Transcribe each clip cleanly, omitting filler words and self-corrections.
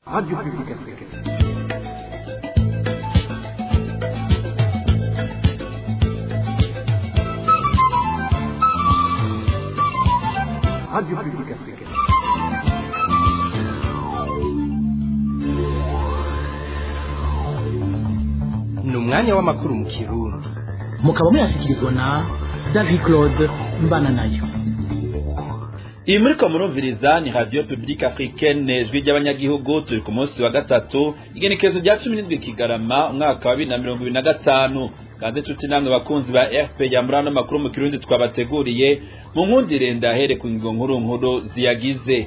Radio Publique Africaine. Radio Publique Africaine. Ni umwanya w'amakuru mu Kirundi. Mukaba muyashyikirizwa na David Claude Mbananayo. Iyi muriko murumviriza ni Radio Publique Africaine, ijwi ry'abanyagihugu. Turi ku munsi wa gatatu, igenekerezo rya 17 Kigarama, umwaka wa 2025. Kanze nshuti namwe bakunzi ba RP ya murano, makuru mu Kirundi twabateguriye, mu nkundire ndahere ku ngingo nkuru nkuru ziyagize.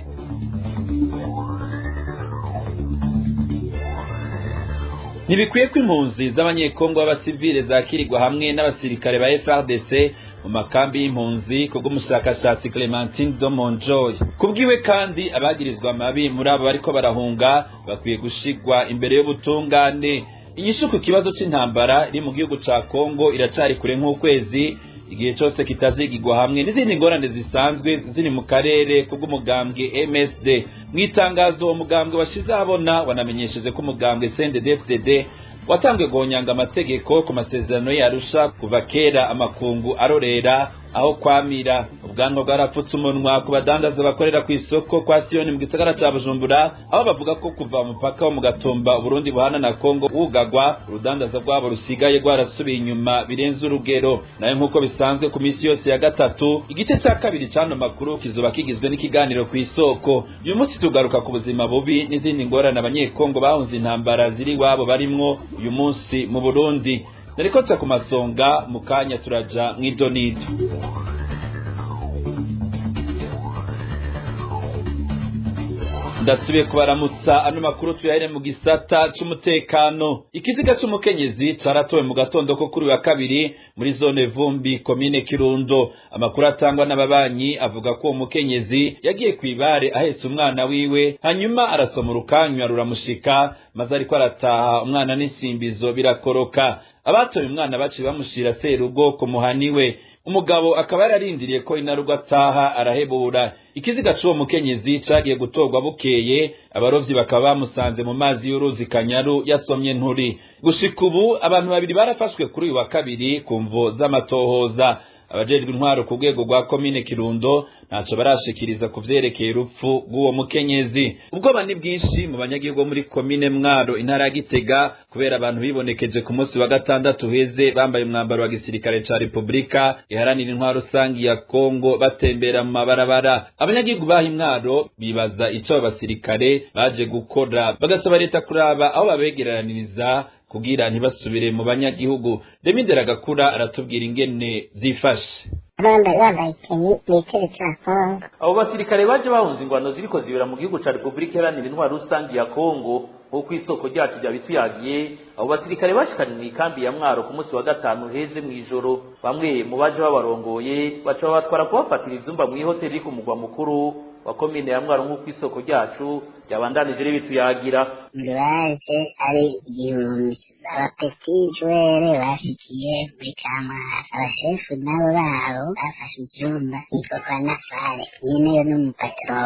Ntibikwiye ko impunzi z'Abanyekongo b'abasivile zakirirwa hamwe n'abasirikare ba FARDC mu makambi y'impunzi, kubw'umushakashatsi Clementine Domonjoy. Kubwiwe kandi, abagirizwa amabi muri abo bariko barahunga bakwiye gushigwa imbere y'ubutungane. Inyishu ku kibazo c'intambara iri mu gihugu ca Kongo iracari kure nk'ukwezi, igihe cose kitazigirwa hamwe n'izindi ngorane zisanzwe ziri mu karere, kubw'umugambwe MSD. Mw'itangazo uwo mugambwe washize ahabona, wanamenyesheje ko umugambwe CNDD-FDD watanzwe guhonyanga amategeko ku masezerano y'Arusha kuva kera, amakungu arorera aho kwamira. Ubwanwa bwarapfutse umunwa ku badandaza bakorera ku isoko kwa Siyoni mu gisagara ca Bujumbura, aho bavuga ko kuva umupaka wo mu Gatumba Burundi buhana na Kongo wugagwa, urudandaza rwabo rusigaye rwarasubiye inyuma birenze urugero. Nayo nk'uko bisanzwe ku minsi yose ya gatatu, igice ca kabiri c'ano makuru kizoba kigizwe n'ikiganiro ku isoko. Uyu munsi tugaruka ku buzima bubi n'izindi ngorane Abanyekongo bahunze intambara ziri iwabo barimwo uyu munsi mu Burundi. Nariko nca ku masonga, mu kanya turaja mw'idonido. Ndasubiye kubaramutsa. Ano makuru tuyahere mu gisata c'umutekano. Ikiziga c'umukenyezi caratowe mu gatondo ko kuri wa kabiri muri zone Vumbi, komine Kirundo. Amakuru atangwa n'ababanyi avuga ko uwo mukenyezi yagiye kw'ibare ahetse umwana wiwe, hanyuma arasoma urukanywa ruramushika, maze ariko arataha umwana n'isimbizo birakoroka. Abatoye umwana baciye bamushira serugo ku muhaniwe, umugabo akaba yararindiriye ko inarugo ataha arahebura. Ikiziga c'uwo mukenyezi cagiye gutorwa bukeye, abarovyi bakaba bamusanze mu mazi y'uruzi Kanyaru yasomye nturi. Gushika ubu abantu babiri barafashwe kuri uyu wa kabiri ku mvo z'amatohoza. Abajejwe intwaro ku rwego rwa komine Kirundo ntaco barashikiriza ku vyerekeye urupfu rw'uwo mukenyezi. Ubwoba ni bwinshi mu banyagihugu bo muri komine Mwaro, intara ya Gitega, kubera abantu bibonekeje ku munsi wa gatandatu uheze bambaye umwambaro wa gisirikare ca Repubulika Iharanira Intwaro Rusangi ya Kongo batembera mu mabarabara. Abanyagihugu baha Imwaro bibaza ico abo basirikare baje gukora, bagasaba leta kuraba aho babegeraniriza kugira ntibasubire mu banyagihugu. Remindera Gakura aratubwira ingene zifashe. Bambaye tenue biteretse Kongo. Abo basirikare baje bahunze ingwano ziriko zibera mu gihugu ca Repubulika Iharanira Intwaro Rusangi ya Kongo, nk'uko isoko ryacu ryabituyagiye. Abo basirikare bashikanye mw'ikambi ya Mwaro ku munsi wa gatanu heze mw'ijoro. Bamwe mu baje babarongoye baca babatwara kubafatira ivyumba mw'ihoteli iri ku mugwa mukuru wa komine ya Mwaro, nk'uko isoko ryacu ryabandanije ribituyagira. Baje ari 1000 abapeti jwere bashikiye muri Kamwaro, abashefu nabo babo bafashe ivyumba hitwa kwa Nafare, nyeneyo n'umupatro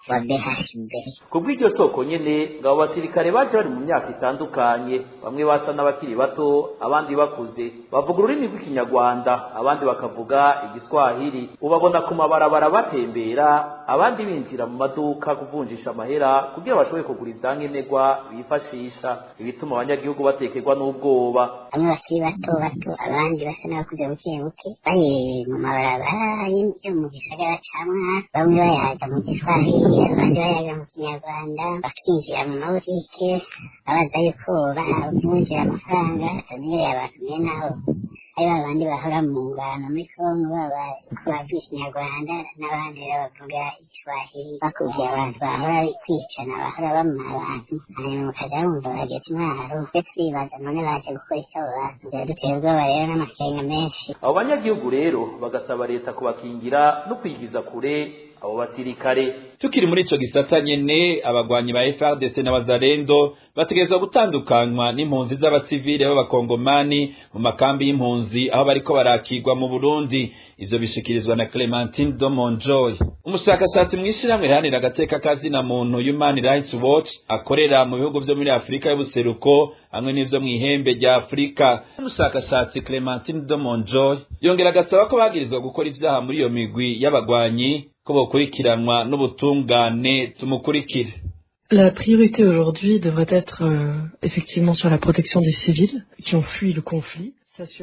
wa BHB. Kubw'iryo soko nyene, ngo abo basirikare baje bari mu myaka itandukanye, bamwe basa n'abakiri bato, abandi bakuze, bavuga ururimi rw'Ikinyarwanda, abandi bakavuga Igiswahili. Ubabona ku mabarabara batembera, abandi binjira mu maduka kuvunjisha amahera kugira bashobore kugura ivyankenerwa bifashisha, ibituma abanyagihugu batekerwa n'ubwoba. Bamwe bakiri bato bato, abandi basa n'abakuze buke buke, bari mu mabarabara yo mu gisagara ca Mwaro, bamwe bayaga mu Giswahili, abandi bayaga mu Kinyarwanda, bakinjira mu mabutike babaza yuko bavunjira amafaranga. Bamenyereye abantu mwene abo ari babandi bahora mu ngwano muri Kongo, baba bavuga Ikinyarwanda n'abandi rero bavuga Igiswahili, bakubwiye abantu bahora kwicana, bahora bamara abantu, hanyuma mukaja wumva bageze Mwaro. Twe turibaza none baje gukora iki abo bantu? Biradutera ubwoba rero n'amakenga menshi. Abo banyagihugu rero bagasaba leta kubakingira no kwigiza kure abo basirikare. Tukiri muri ico gisata nyene, abagwanyi ba FARDC na Wazalendo bategerezwa gutandukanywa n'impunzi z'abasivile b'abakongomani mu makambi y'impunzi aho bariko barakirwa mu Burundi. Ivyo bishikirizwa na Clementine Domonjoy, umushakashatsi mw'ishirahamwe riharanira agateka kazina muntu Human Rights Watch, akorera mu bihugu vyo muri Afrika y'ubuseruko hamwe n'ivyo mw'ihembe rya Afrika. Umushakashatsi Clementine Domonjoy yongera agasaba ko bagirizwa gukora ivyaha muri iyo migwi y'abagwanyi ko bokurikiranwa n'ubutungane. Tumukurikire. La priorité aujourd'hui devrait être effectivement sur la protection des civils qui ont fui le conflit.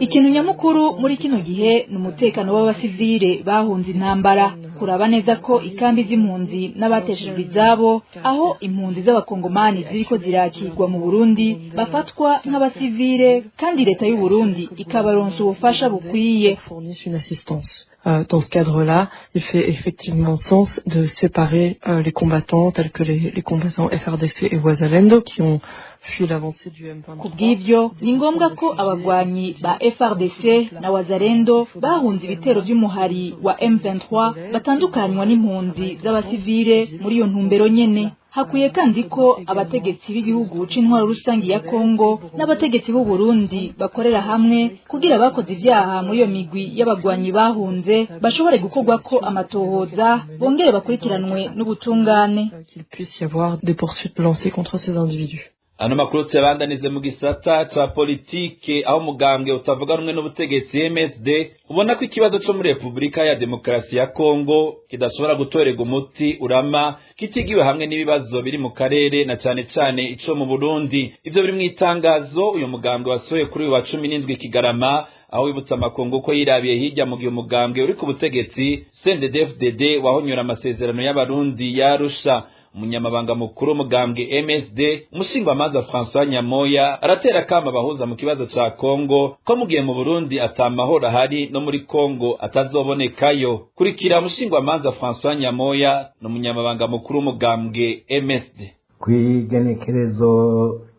Ikintu nyamukuru muri kino gihe ni umutekano w'abasivile bahunze intambara, kuraba neza ko ikambi z'impunzi n'abateshejwe izabo aho impunzi z'abakongomani ziriko zirakirwa mu Burundi bafatwa nk'abasivile, kandi leta y'u Burundi ikabaronsa ubufasha bukwiye. Fournissent une assistance. Dans ce cadre-là, il fait effectivement sens de séparer les combattants tels que les combattants FARDC et Wazalendo qui ont fui l'avancée du M23. Kubw'ivyo ni ngombwa ko abagwanyi ba FARDC na Wazalendo bahunze ibitero vy'umuhari wa M23 batandukanywa n'impunzi z'abasivile. Muri iyo ntumbero nyene, hakwiye kandi ko abategetsi b'igihugu c'intwaro rusangi ya Kongo n'abategetsi b'u Burundi bakorera hamwe kugira abakoze ivyaha muri iyo migwi y'abagwanyi bahunze bashobore gukorwako amatohoza, bongere bakurikiranwe n'ubutungane. Qu'il puisse y avoir des poursuites lancées contre ces individus. Ano makuru tuyabandanize mu gisata ca politike, aho umugambwe utavuga rumwe n'ubutegetsi MSD ubona ko ikibazo co muri Repubulika ya Demokarasi ya Kongo kidashobora gutorerwa umuti urama kitigiwe hamwe n'ibibazo biri mu karere, na cane cane ico mu Burundi. Ivyo biri mw'itangazo uyu mugambwe wasohoye kuri uyu wa 17 Kigarama, aho wibutsa amakungu ko yirabiye hirya mu gihe umugambwe uri ku butegetsi CNDD-FDD wahonyora amasezerano y'abarundi yarusha. Umunyamabanga mukuru w'umugambwe MSD, umushingwamanza François Nyamoya, aratera kama abahuza mu kibazo ca Kongo ko mu gihe mu Burundi atamahoro ahari, no muri Kongo atazobonekayo. Kurikira umushingwamanza François Nyamoya n'umunyamabanga mukuru w'umugambwe MSD. Kw'igenekerezo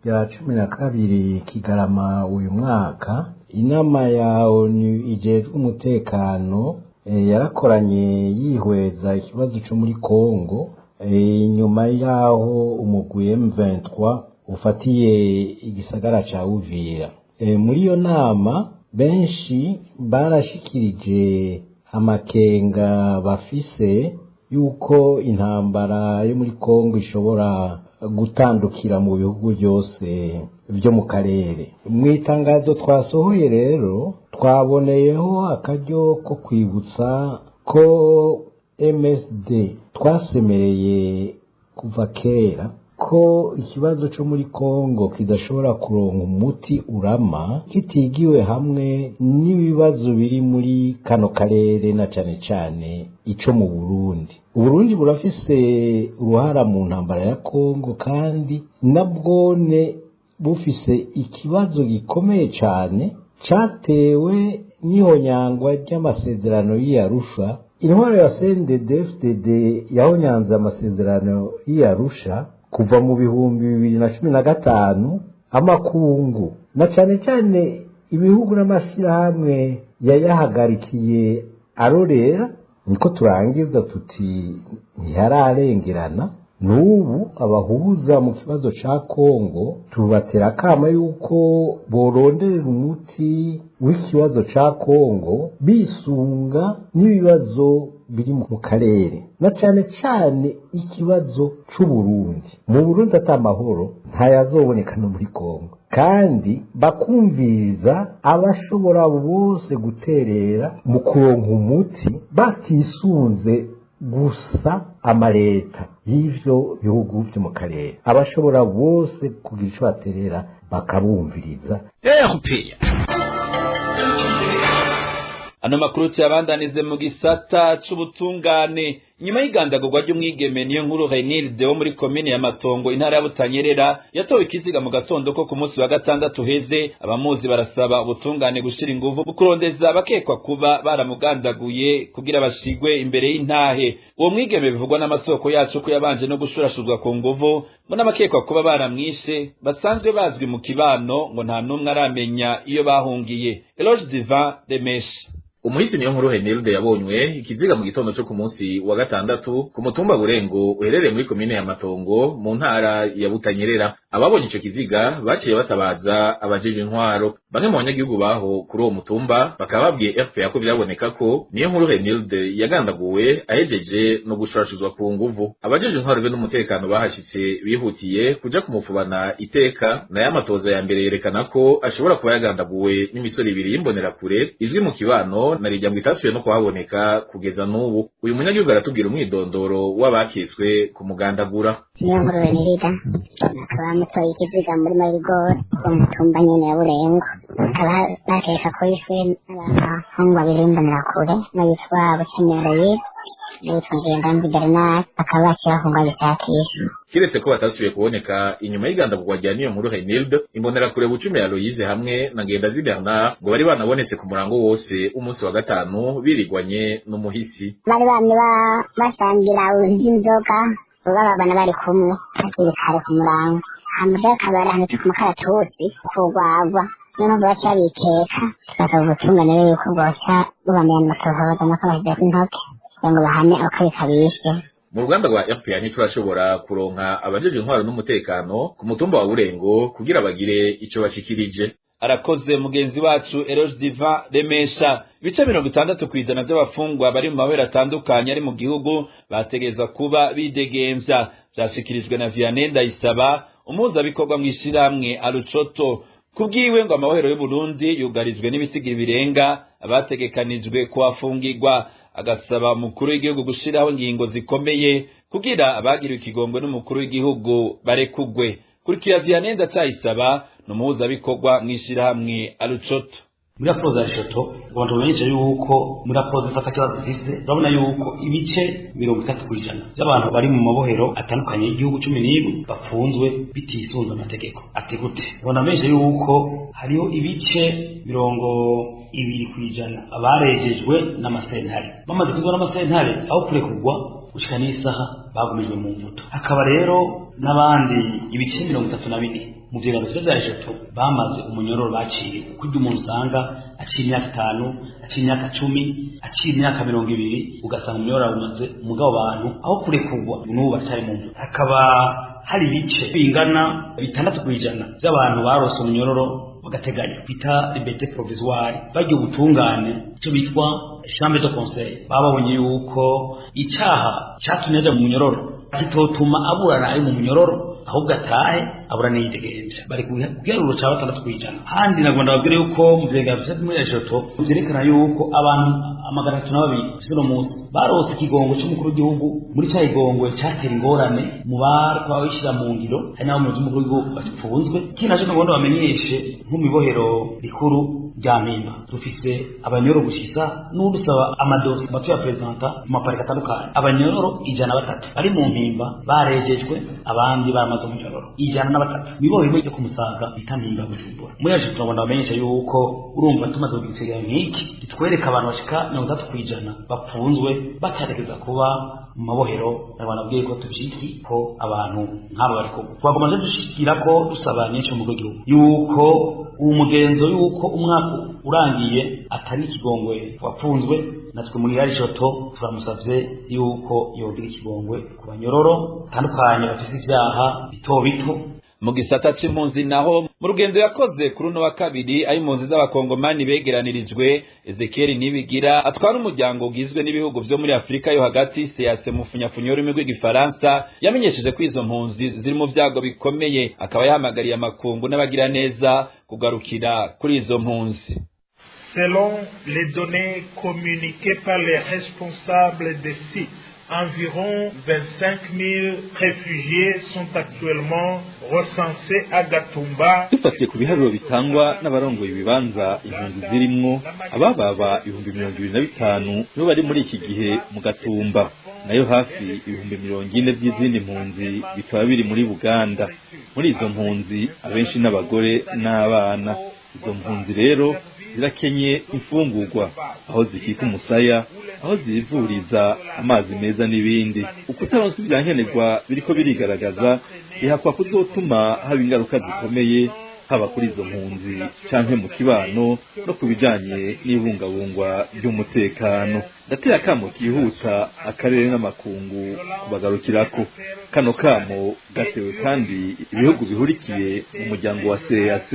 rya 12 Kigarama uyu mwaka, inama ya ONU ijejwe umutekano yarakoranye yihweza ikibazo co muri Kongo inyuma yaho umugwi M23 ufatiye igisagara ca Uvira. Muri iyo nama benshi barashikirije amakenga bafise yuko intambara yo muri Kongo ishobora gutandukira mu bihugu byose byo mu karere. Mu itangazo twasohoye rero twaboneyeho akaryo ko kwibutsa ko MSD twasemereye kuva kera ko ikibazo cyo muri Kongo kidashobora kuronka umuti urama kitigiwe hamwe n'ibibazo biri muri kano karere, na cane cane ico mu Burundi. Uburundi burafise uruhara mu ntambara ya Kongo, kandi nabwone bufise ikibazo gikomeye cane catewe n'ihonyangwa ry'amasezerano y'Arusha. Intwaro ya CNDD-FDD yahonyanze amasezerano y'Arusha kuva mu 2015. Amakungu na cane cane ibihugu n'amashyirahamwe yayahagarikiye arorera. Niko turangiza tuti ntihararengerana. N'ubu abahuza mu kibazo ca Kongo tubatera akama yuko boronderera umuti w'ikibazo ca Kongo bisunga n'ibibazo biri mu karere, na cane cane ikibazo c'Uburundi. Mu Burundi ata mahoro ntayazoboneka no muri Kongo, kandi bakumviriza abashobora bose guterera mu kuronka umuti batisunze gusa amaleta y'ivyo bihugu vyo mu karere, abashobora bose kugira ico baterera bakabumviriza. Ano makuru tuyabandanize mu gisata c'ubutungane. Nyuma y'igandagurwa ry'umwigeme Niyo Nkuru Renilde wo muri komine ya Matongo, intara ya Butanyerera, yatowe ikiziga mu gatondo ko ku munsi wa gatandatu uheze, abamuzi barasaba ubutungane gushira inguvu mu kurondeza abakekwa kuba baramugandaguye kugira bashigwe imbere y'intahe. Uwo mwigeme bivugwa n'amasoko yacu ko yabanje no gushurashuzwa ku nguvu, ngo n'abakekwa kuba baramwishe basanzwe bazwi mu kibano, ngo nta n'umwe aramenya iyo bahungiye. Eloge Divin Remesha. Umuhisi Niyonkuru Henilde yabonywe ikiziga mu gitondo cyo ku munsi wa gatandatu ku mutumba Burengo uherereye muri komine ya Matongo mu ntara ya Butanyerera. Ababonye ico kiziga baciye batabaza abajejwe intwaro. Bamwe mu banyagihugu baho kuri uwo mutumba bakaba babwiye RPA ko biraboneka ko Niyonkuru Henilde yagandaguwe ahejeje no gushurashuzwa ku nguvu. Abajejwe intwaro be n'umutekano bahashitse bihutiye kuja kumufubana iteka, nayo amatoza ya mbere yerekana ko ashobora kuba yagandaguwe n'imisoro ibiri y'imbonerakure izwi mu kibano na rijya ngo itasubiye no kuhaboneka kugeza n'ubu. Uyu munyagihugu aratubwira umwidondoro w'abaketswe kumugandagura. Niyonkuru Benirida akaba amutoye ikiziga muri Marigori wo mutumba nyene ya Burengo, bakaba bakeka ko yishwe n'abahungu babiri b'imbonerakure n'uwitwa Bukenyero n'uwitwa Ngendanzi Bernard, bakaba baciye bahunga babishakisha. Kiretse ko batasubiye kuboneka inyuma y'igandagurwa rya Niyonkuru Henilde, imbonerakure Bucumi Aloyize hamwe na Ngendazi Bernard ngo bari banabonetse ku murango wose umunsi wa gatanu birigwanye n'umuhisi. Bari bamwe basangira inzoga bababana bari kumwe hakiri kare ku murango, hama akaba ari ahantu ku mukaratusi kugwagwa, niyo mpamvu baca babikeka bakaba ubutungane yuko bwoca bubamenya amatohoza nuko bashyizeko intoke kugira ngo bahane abakabika bishe. Mu ruganda rwa RPA ntiturashobora kuronka abajeje intwaro n'umutekano ku mutumba wa Burengo kugira bagire ico bashikirije. Arakoze mugenzi wacu Eroge Diva Remesha. Ibice 60% by'abafungwa bari mu mabere atandukanye ari mu gihugu bategerezwa kuba bidegemvya, vyashikirijwe na Vianney Ndayisaba, umuhuzabikorwa mw'ishirahamwe Arucoto. Kubwiwe ngo amabohero y'u Burundi yugarijwe n'ibitigiri birenga abategekanijwe kuhafungirwa, agasaba umukuru w'igihugu gushiraho ingingo zikomeye kugira abagiriwe ikigongwe n'umukuru w'igihugu barekugwe. Kurikira Vianney Ndayisaba ni umuhuzabikorwa mw'ishirahamwe Arucoto. Muri raporo za Shoto abantu bamenyesha yuko muri raporo zifata kibazo dufise, urabona yuko ibice 30% by'abantu bari mu mabohero atandukanye y'igihugu 11 bafunzwe bitisunze amategeko. Ati gute? Abantu bamenyesha yuko hariho ibice 20% abarejejwe n'amasentare, bamaze kuzwa n'amasentare aho kurekurwa gushika n'isaha bagumijwe mu mvuto. Hakaba rero n'abandi ibice 34 mu vyegano vya Ejoto bamaze umunyororo baciye, kuko umuntu usanga aciye imyaka 5, aciye imyaka 10, aciye imyaka 20, ugasanga umunyororo awumaze mugabo bantu aho kurekurwa n'ubu bacari mu mvuto. Hakaba hari ibice bingana 6% by'abantu barose umunyororo bagateganya bita liberté provisoire, bagiye ubutungane icyo bitwa chambre de conseil, bababonye yuko icaha catumye aja mu munyororo kitotuma aburana ari mu munyororo, ahubwo atahe aburana yidegenje. Bari ku giharuro ca 6%. Handi nagomba ndababwire yuko mu vyegera vya muri Ejoto vyerekana yuko abantu 302 uno munsi barose ikigongo c'umukuru w'igihugu. Muri ca kigongo catera ingorane mu bariko babishira mu ngiro, hari n'abo mu vy'umukuru w'igihugu bapfunzwe. Ikindi naco nagomba bamenyeshe nko mw'ibohero rikuru rya Mpimba dufise abanyororo gushisa n'udusaba amadosi mato ya prezenta mu maparike atandukanye, abanyororo 103 bari mu Mpimba barejejwe, abandi baramaze umunyororo 103 mibohero imwe yo kumusaga bita Mpimba Bujumbura. Muri yaje turabona bamenyesha yuko urumva tumaze kugira icegeranyo nk'iki gitwereka abantu bashika 30% bapfunzwe batategeza kuba mu mabohero. Nababwiye ko tubishiki ko abantu nk'abo bariko twakomeje dushikira ko dusaba nyinshi mu gihugu yuko umugenzo yuko umwaka urangiye atari ikigongwe wapfunzwe, natwe muri Arishoto turamusavye yuko yogira ikigongwe ku banyororo tandukanye bafise ivyaha bito bito. Mu gisata c'impunzi naho, mu rugendo yakoze kuri uno wa kabiri aho impunzi z'abakongomani begeranirijwe, Ezekiel Nibigira atwara umuryango ugizwe n'ibihugu vyo muri Afrika yo hagati CAC mu funyafunyo y'ururimi rw'igifaransa, yamenyesheje ko izo mpunzi ziri mu vyago bikomeye, akaba yahamagariye amakungu n'abagiraneza kugarukira kuri izo mpunzi. Selon les données communiquées par les responsables des sites, environ 25 000 réfugiés sont actuellement recensés à Gatumba. Dufatiye ku biharuro bitangwa n'abarongoye ibibanza impunzi zirimwo, abababa 25,000 nibo bari muri iki gihe mu Gatumba, nayo hafi 40,000 by'izindi mpunzi bikaba biri muri Buganda. Muri izo mpunzi abenshi n'abagore n'abana. Izo mpunzi rero zirakenye imfungurwa, aho zikika umusaya, aho zivuriza, amazi meza n'ibindi. Ukutaronswa ivyankenerwa biriko birigaragaza bihakwa kuzotuma haba ingaruka zikomeye Haba kuri izo mpunzi canke mu kibano no ku bijanye n'ibungabungwa ry'umutekano. Ndateye akamo kihuta akarere n'amakungu kubagarukirako. Kano kamo gatewe kandi ibihugu bihurikiye mu muryango wa CEEAC,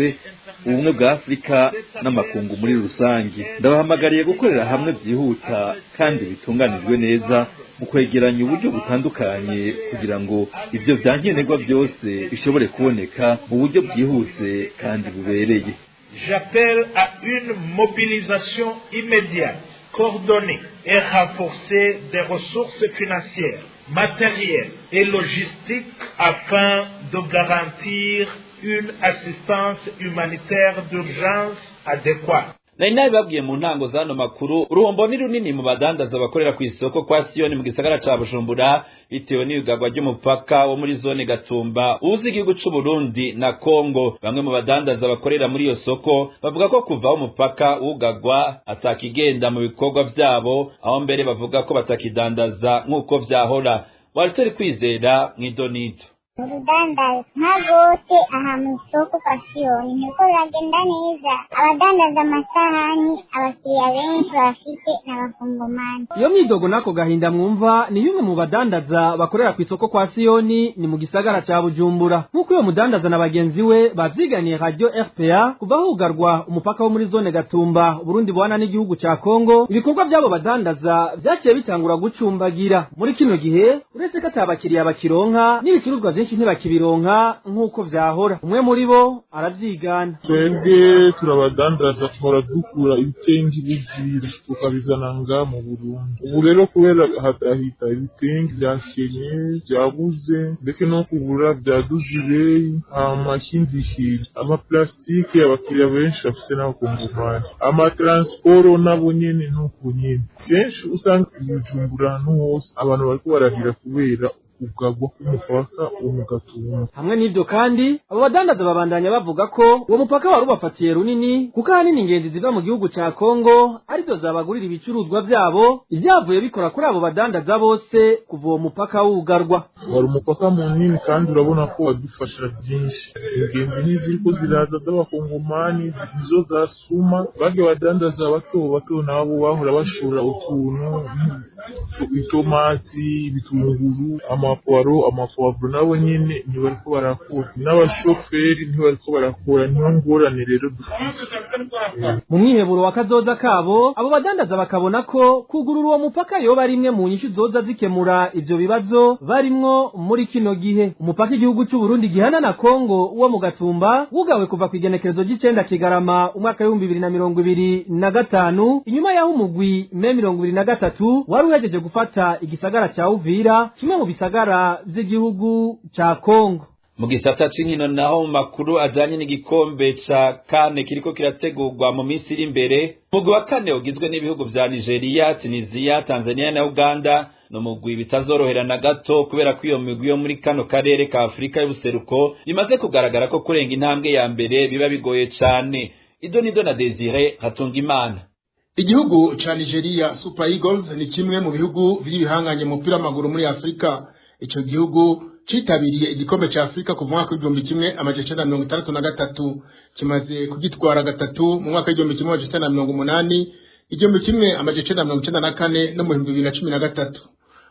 Ubumwe bwa Afurika n'amakungu muri rusange. Ndabahamagariye gukorera hamwe byihuta kandi bitunganijwe neza mu kwegeranya uburyo butandukanye kugira ngo ivyo vyankenerwa byose bishobore kuboneka mu buryo bwihuse kandi bubereye. J'appelle à une mobilisation immédiate, coordonnée et renforcée des ressources financières, matérielles et logistiques afin de garantir une assistance humanitaire d'urgence adéquate. Nari nabibabwiye mu ntango z'ano makuru, uruhombo ni runini mu badandaza bakorera ku isoko kwa Siyoni mu gisagara ca Bujumbura, bitewe n'iyugarwa ry'umupaka wo muri zone Gatumba uhuza igihugu c'u Burundi na Kongo. Bamwe mu badandaza bakorera muri iyo soko bavuga ko kuva aho umupaka wugarwa atakigenda mu bikorwa vyabo, aho mbere bavuga ko batakidandaza nk'uko vyahora. Walter Kwizera mw'idonito. Urudandaza nka rwose aha mu isoko kwa Siyoni ntiriko ruragenda neza. Abadandaza amasahani, abakiriya benshi bafite n'abakongomani. Iyo myidogo n'ako gahinda mwumva ni bimwe mu badandaza bakorera ku isoko kwa Siyoni, ni mu gisagara ca Bujumbura. Nk'uko uyo mudandaza na bagenzi we bavyiganiye Radio RPA, kuva hugarwa umupaka wo muri zone Gatumba Burundi buhana n'igihugu ca Kongo, ibikorwa by'abo badandaza vyaciye bitangura gucumbagira. Muri kino gihe, uretse ko atabakiriya bakironka, n'ibicuruzwa vyinshi ntibakibironka nk'uko vyahora. Umwe muri bo aravyigana. Twebwe turabadandaza, tuhora dukura ibitengi Buvira tukabizana nga mu Burundi. Ubu rero kubera hadahita, ibitengi vyakenye, vyabuze, ndetse no kubura vyaduze ibeyi. Hama ikindi kintu, amaplastike abakiriya benshi bafise n'abakongomani, amatransporo nabo nyene nuko nyene. Kenshi usanga i Bujumbura ahantu hose abantu bariko bararira kubera kugarwa k'umupaka wo mu Gatumba. Hamwe n'ivyo kandi, abo badandaza babandanya bavuga ko uwo mupaka wari ubafatiye runini, kuko ahanini ingenzi ziva mu gihugu ca Kongo arizo zabagurira ibicuruzwa vyabo. Ivyavuye bikora kuri abo badandaza bose kuva uwo mupaka wugarwa. Wari umupaka munini kandi urabona ko wadufasha byinshi. Ingenzi ntiziriko ziraza z'abakongomani, nizo zasuma bage badandaza bato bato, nabo bahora bashora utuntu, itomati, ibitunguru, amapuwaro, amapuwavuro, nabo nyene ntibariko barakora, n'abashoferi ntibariko barakora. Niyo ngorane rero dufise. Mu mwiheburo wa kazoza kabo, abo badandaza bakabona ko kugurura uwo mupaka yoba ari imwe mu nyishu zoza zikemura ivyo bibazo barimwo muri kino gihe. Umupaka igihugu c'u Burundi gihana na Kongo wo mu Gatumba wugawe kuva ku igenekerezo ry'icenda Kigarama umwaka w'2025, inyuma y'aho umugwi M23 wari uhejeje gufata igisagara ca Uvira, kimwe mu bisagara vy'igihugu ca Kongo. Mu gisata c'inkino naho, mu makuru ajanye n'igikombe ca kane kiriko kirategurwa mu minsi iri imbere, umugwi wa kane ugizwe n'ibihugu vya Nigeria, Tunisia, Tanzania na Uganda no mugwi bitazorohera na gato, kubera ko iyo migwi yo muri kano karere ka Afurika y'ubuseruko bimaze kugaragara ko kurenga intambwe ya mbere biba bigoye cane. Ido nido na Desire Hatungimana. Igihugu ca Nigeria, Super Eagles, ni kimwe mu bihugu vy'ibihanganye mu mupira w'amaguru muri Afurika. Ico gihugu citabiriye igikombe ca Afurika kuva mu mwaka w'1963, kimaze kugitwara gatatu, mu mwaka w'1980, 1994 no mu 2013.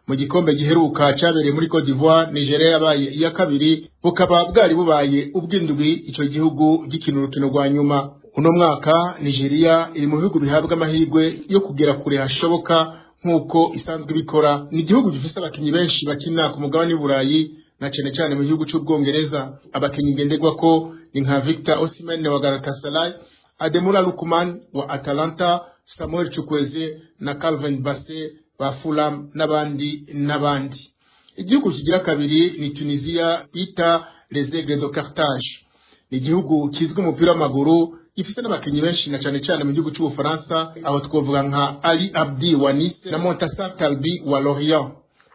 Mu gikombe giheruka cabereye muri Cote d'Ivoire, Nigeria yabaye iya kabiri, bukaba bwari bubaye ubw'indwi ico gihugu gikina urukino rwa nyuma. Uno mwaka Nigeria iri mu bihugu bihabwa amahirwe yo kugera kure hashoboka nk'uko isanzwe ibikora. Ni igihugu gifise abakinyi benshi bakina ku mugabane w'Uburayi na cane cane mu gihugu c'Ubwongereza. Abakinyi ngenderwako ni nka Victor Osimhen wa Galatasaray, Ademola Lookman wa Atalanta, Samuel Chukwueze na Calvin Bassey ba Fulham n'abandi n'abandi. Igihugu kigira kabiri ni Tunisia bita Les Aigles de Carthage. Ni igihugu kizwi umupira w'amaguru, gifise n'abakinyi benshi na cane cane mu gihugu c'Ubufaransa, aho twovuga nka Ali Abdi wa Nice na Montassar Talbi wa Lorient.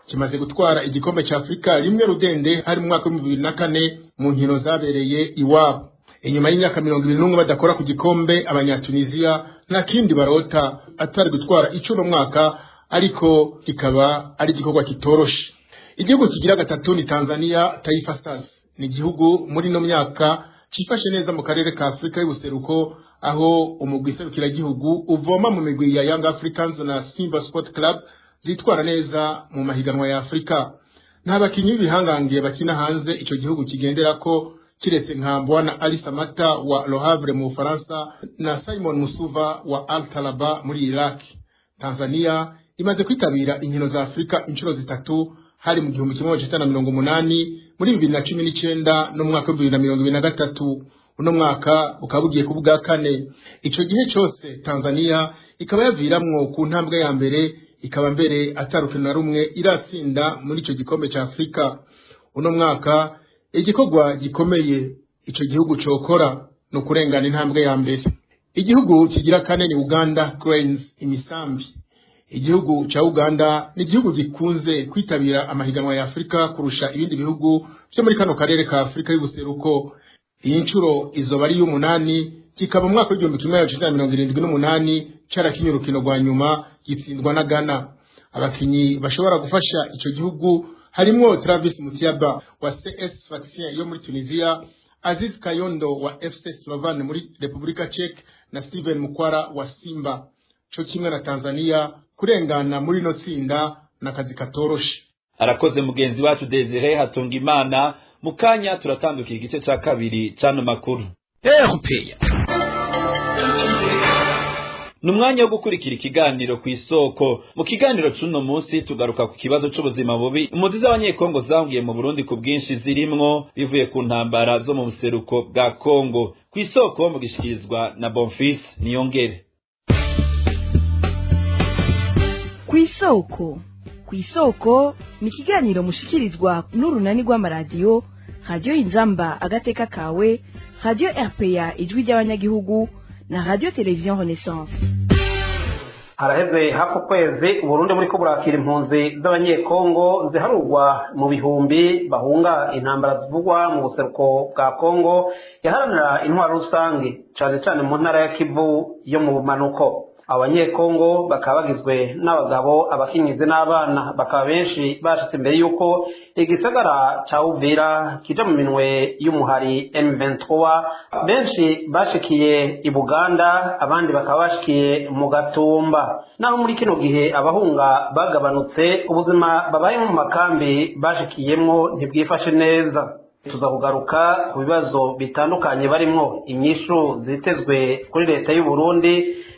Kimaze gutwara igikombe ca Afurika rimwe rudende, hari mu mwaka w'2004 mu nkino zabereye iwabo. Inyuma y'imyaka 21 badakora ku gikombe, Abanyatunisia nta kindi barota atari gutwara icuno mwaka, ariko kikaba ari igikorwa kitoroshe. Igihugu kigira gatatu ni Tanzania, Taifa Stars. Ni igihugu muri no myaka cifashe neza mu karere ka Afrika y'ubuseruko, aho umugwi serukiragihugu uvoma mu migwi ya Young Africans na Simba Sport Club zitwara neza mu mahiganwa ya Afrika. Nta bakinyi b'ibihangange bakina hanze ico gihugu kigenderako, kiretse nka Mbwana Ali Samata wa Le Havre mu Bufaransa na Simon Musuva wa Al Talaba muri Iraq. Tanzania imaze kwitabira inkino za Afrika inshuro zitatu, hari mu 1980, muri 2019 no mu mwaka wa 2023. Uno mwaka ukaba ugiye kuba ubwa kane. Ico gihe cose Tanzania ikaba yaviramwo ku ntambwe ya mbere, ikaba mbere atarukino na rumwe iratsinda muri ico gikombe ca Afrika. Uno mwaka igikorwa gikomeye ico gihugu cokora no kurengana intambwe ya mbere. Igihugu kigira kane ni Uganda Cranes, imisambi. Igihugu ca Uganda ni igihugu gikunze kwitabira amahiganwa ya Afrika kurusha ibindi bihugu vyo muri kano karere ka Afrika y'ubuseruko. Iyi nshuro izoba ari y'umunani, kikaba mu mwaka w'1978 carakinye urukino rwa nyuma gitsindwa na Ghana. Abakinyi bashobora gufasha ico gihugu harimwo Travis Mutiaba wa CS Sfaxien yo muri Tunisia, Aziz Kayondo wa FC Slovan muri Republika Czech na Steven Mukwara wa Simba. Co kimwe na Tanzania, kurengana muri no tsinda nakazi katoroshe. Arakoze mugenzi wacu Desire Hatungimana. Mukanya turatandukira igice ca kabiri cano makuru. RPA. Numwanya wo gukurikira ikiganiro ku isoko. Mu kiganiro cuno munsi tugaruka ku kibazo c'ubuzima bubi impunzi z'abanyekongo zahungiye mu Burundi ku bwinshi zirimwo bivuye ku ntambara zo mu buseruko bwa Kongo. Ku isoko mugishikirizwa na Bonfils Niyongere. Ku isoko ni ikiganiro mushikirizwa n'urunani rw'amaradiyo Radio Inzamba agateka kawe, Radio RPA ijwi ry'abanyagihugu na Radio Television Renaissance. Haraheze hafi ukwezi Burundi buriko burakira impunzi z'abanyekongo ziharurwa mu bihumbi bahunga intambara zivugwa mu buseruko bwa Kongo yaharanira intwaro rusange, cane cane mu ntara ya Kivu yo mu bumanuko. Abanyekongo bakaba bagizwe n'abagabo, abakenyezi n'abana, bakaba benshi bashitse imbere y'uko igisagara ca Uvira kija mu minwe y'umuhari M23. Benshi bashikiye i Buganda, abandi bakaba bashikiye mu Gatumba. Naho muri kino gihe abahunga bagabanutse, ubuzima babayemo mu makambi bashikiyemwo ntibwifashe neza. Tuza kugaruka ku bibazo bitandukanye barimwo, inyishu zitezwe kuri leta y'u Burundi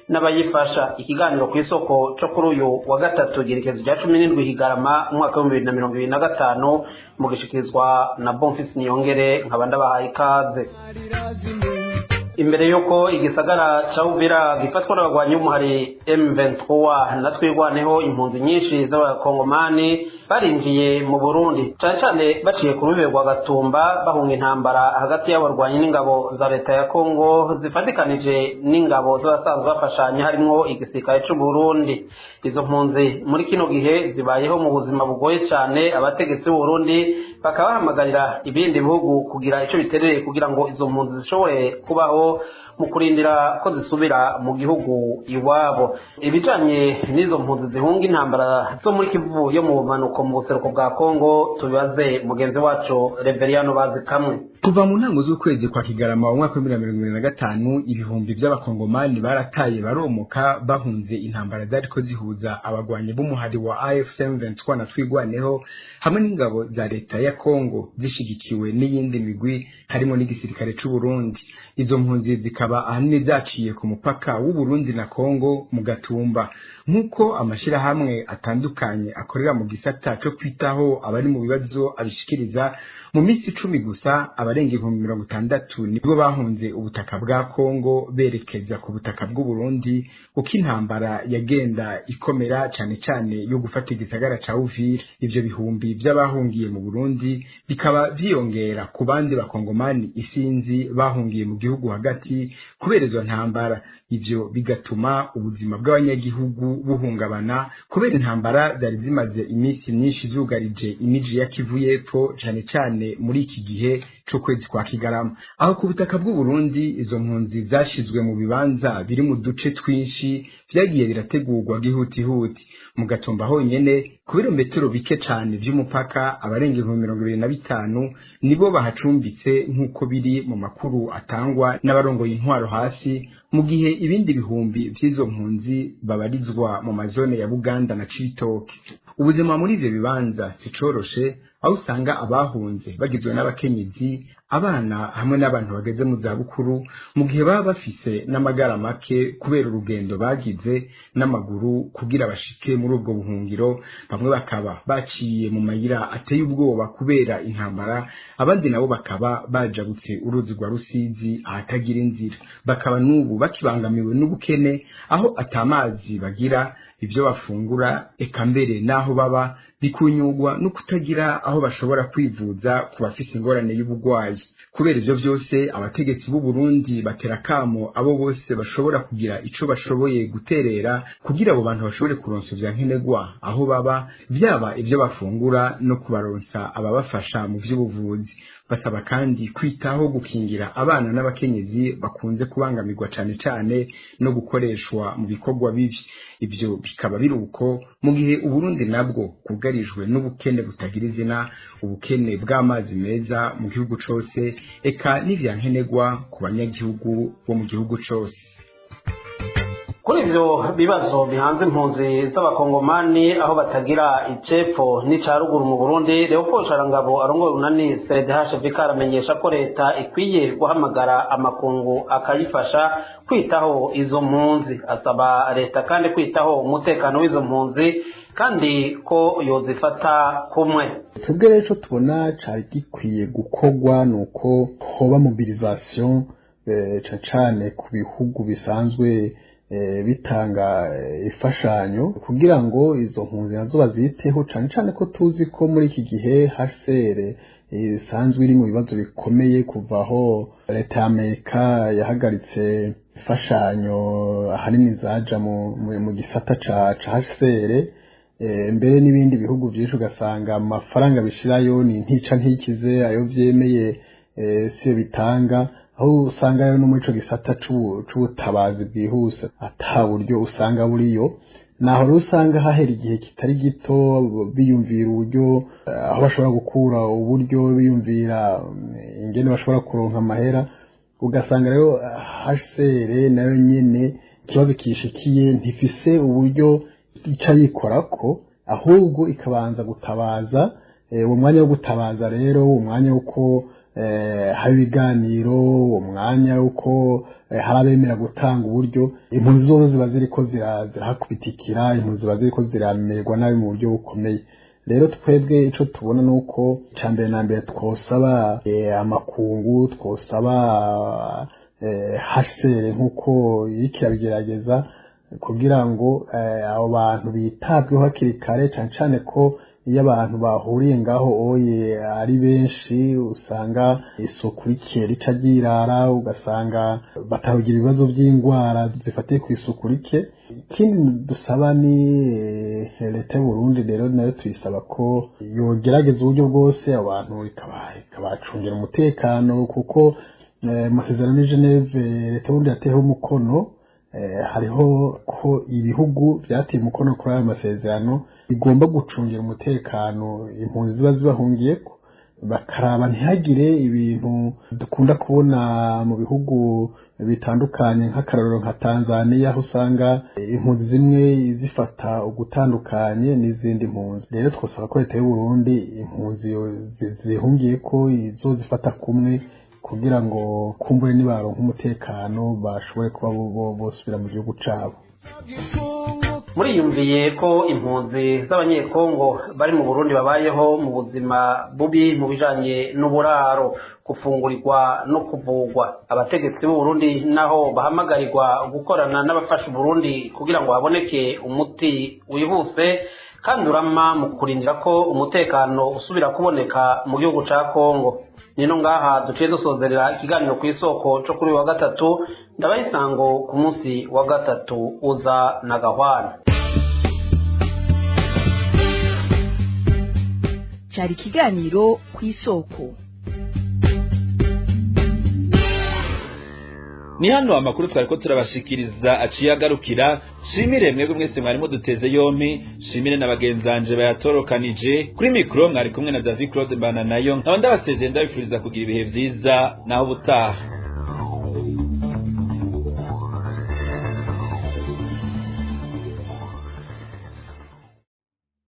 n'abayifasha. Ikiganiro ku isoko co kuri uyu wa gatatu igerekezo rya 17 Higarama umwaka wa 2025, mugishikirizwa na Bonfils Niyongere, nkaba ndabahaye ikaze. Imbere yuko igisagara ca Uvira gifatwa n'abagwanyi b'umuhari M23 na Twirwaneho, impunzi nyinshi z'abakongomani barinjiye mu Burundi, cane cane baciye ku rubibe rwa Gatumba bahunga intambara hagati y'abarwanyi n'ingabo za leta ya Kongo zifatikanije n'ingabo z'abasanzwe bafashanya harimwo igisirikare c'u Burundi. Izo mpunzi muri kino gihe zibayeho mu buzima bugoye cane. Abategetsi b'u Burundi bakaba bahamagarira ibindi bihugu kugira ico biterereye kugira ngo izo mpunzi zishobore kubaho mu kurindira ko zisubira mu gihugu iwabo. Ibijanye n'izo mpunzi zihunga intambara zo muri Kivu yo mu bumanuko mu buseruko bwa Kongo tubibaze mugenzi wacu Reveriano Bazikamwe. Kuva mu ntango z'ukwezi kwa Kigarama mu mwaka wa 2025, ibihumbi by'abakongomani barataye baromoka bahunze intambara zariko zihuza abagwanyi b'umuhari wa AFC M23 na Twirwaneho hamwe n'ingabo za leta ya Kongo zishigikiwe n'iyindi migwi harimo n'igisirikare c'u Burundi. Izo mpunzi zikaba ahanini zaciye ku mupaka w'u Burundi na Kongo mu Gatumba, nk'uko amashirahamwe atandukanye akorera mu gisata co kwitaho abari mu bibazo abishikiriza. Mu minsi 10 gusa abarenga 60,000 nibo bahunze ubutaka bwa Kongo berekeza ku butaka bw'u Burundi, uko intambara yagenda ikomera cane cane yo gufata igisagara ca Uvira. Ivyo bihumbi by'abahungiye mu Burundi bikaba vyiyongera ku bandi bakongomani isinzi bahungiye mu gihugu hagati kubera izo ntambara. Ivyo bigatuma ubuzima bw'abanyagihugu buhungabana kubera intambara zari zimaze iminsi myinshi zugarije imiji ya Kivu y'Epfo, cane cane muri iki gihe c'ukwezi kwa Kigarama. Aho ku butaka bw'u Burundi izo mpunzi zashizwe mu bibanza biri mu duce twinshi vyagiye birategurwa gihutihuti. Mu Gatumba honyene ku birometero bike cane vy'umupaka abarenga 25,000 nibo bahacumbitse nk'uko biri mu makuru atangwa n'abarongoye intwaro hasi, mu gihe ibindi bihumbi vy'izo mpunzi babarizwa mu mazone ya Buganda na Cibitoke. Ubuzima muri ivyo bibanza sicoroshe, aho usanga abahunze bagizwe n'abakenyezi, abana hamwe n'abantu bageze mu zabukuru, mu gihe baba bafise n'amagara make kubera urugendo bagize n'amaguru kugira bashike muri ubwo buhungiro. Bamwe bakaba baciye mu mayira ateye ubwoba kubera intambara, abandi nabo bakaba bajabutse uruzi rwa Rusizi ahatagira inzira, bakaba n'ubu bakibangamiwe n'ubukene, aho atamazi bagira, ivyo bafungura, eka mbere naho baba bikunyugwa no kutagira aho bashobora kwivuza ku bafise ingorane y'ubugwayi. Kubera ivyo vyose, abategetsi b'u Burundi batera kamo abo bose bashobora kugira ico bashoboye guterera kugira abo bantu bashobore kuronsa vya nkenerwa aho baba, vyaba ivyo bafungura no kubaronsa ababafasha mu vy'ubuvuzi. Basaba kandi kwitaho gukingira abana n'abakenyezi bakunze kubangamirwa cane cane no gukoreshwa mu bikorwa bibi. Ivyo bikaba biruko mu gihe Uburundi nabwo bwugarijwe n'ubukene butagira izina, ubukene bw'amazi meza mu gihugu cose, eka n'ivyankenerwa ku banyagihugu bo mu gihugu cose. Kuri ivyo bibazo bihanze impunzi z'abakongomani aho batagira icepfo n'ica ruguru mu Burundi, Leopold Sharangabo arongoye urunani CDH aramenyesha ko leta ikwiye guhamagara amakungu akayifasha kwitaho izo mpunzi. Asaba leta kandi kwitaho umutekano w'izo mpunzi kandi ko yozifata kumwe. Twebwe rero ico tubona cari gikwiye gukorwa nuko hoba mobilisation cane ku bihugu bisanzwe bitanga ifashanyo kugira ngo izo mpunzi nazo baziteho, cane cane ko tuzi ko muri iki gihe HCR isanzwe iri mu bibazo bikomeye kuva aho leta ya Amerika yahagaritse ifashanyo ahanini zaja mu gisata ca HCR, mbere n'ibindi bihugu vyinshi ugasanga amafaranga bishirayo ni ntica ntikize, ayo vyemeye siyo bitanga, aho usanga rero no muri ico gisata c'ubutabazi bwihuse ata buryo usanga buriyo. Naho rero usanga hahera igihe kitari gito biyumvira uburyo aho bashobora gukura uburyo, biyumvira ingene bashobora kuronka amahera, ugasanga rero HCR nayo nyene ikibazo kishikiye ntifise uburyo ica yikorako, ahubwo ikabanza gutabaza. Uwo mwanya wo gutabaza rero, uwo mwanya uko hari ibiganiro, uwo mwanya uko hari abemera gutanga uburyo, impunzi zose ziba ziriko zirahakubitikira, impunzi ziba ziriko ziramererwa nabi mu buryo bukomeye. Rero twebwe ico tubona nuko icambere na mbere twosaba amakungu, twosaba HCR nkuko iriko irabigerageza kugira ngo abo bantu bitabweho hakiri kare, cane cane ko iyo abantu bahuriye ngaho oye ari benshi usanga isuku rike rica ryirara, ugasanga batahugira ibibazo by'indwara zifatiye ku isuku rike. Ikindi dusaba ni leta y'u Burundi rero nayo tuyisaba ko yogerageza uburyo bwose abantu ikabacungira umutekano, kuko amasezerano y'i Geneve leta y'u Burundi yateyeho umukono, hariho ko ibihugu byateye umukono kuri ayo masezerano bigomba gucungira umutekano impunzi ziba zibahungiyeko, bakaraba ntihagire ibintu dukunda kubona mu bihugu bitandukanye nk'akarorero nka Tanzania, aho usanga impunzi zimwe zifata ugutandukanye n'izindi mpunzi. Rero twosaba ko leta y'u Burundi impunzi zihungiyeko izozifata kumwe kugira ngo kumbure nibaronka umutekano bashobore kuba bosubira mu gihugu cabo. Muriyumviye ko impunzi z'abanyekongo bari mu Burundi babayeho mu buzima bubi mu bijanye n'uburaro, gufungurirwa no kuvugwa. Abategetsi b'u Burundi naho bahamagarirwa gukorana n'abafasha Burundi kugira ngo haboneke umuti wihuse kandi urama mu kurindira ko umutekano usubira kuboneka mu gihugu ca Kongo. Nino ngaha duciye dusozerera ikiganiro ku isoko co kuri wa gatatu, ndabayisango ku munsi wa gatatu uza na gahwana. Cari ikiganiro ku isoko. Ni hano amakuru twariko turabashikiriza aciye agarukira. Shimire mwebwe mwese mwari muduteze yompi, shimire na bagenzanje bayatorokanije. Kuri mikro mwari kumwe na David Claude Bananayo, nkaba ndabasezeye ndabifuriza kugira ibihe vyiza naho ubutaha.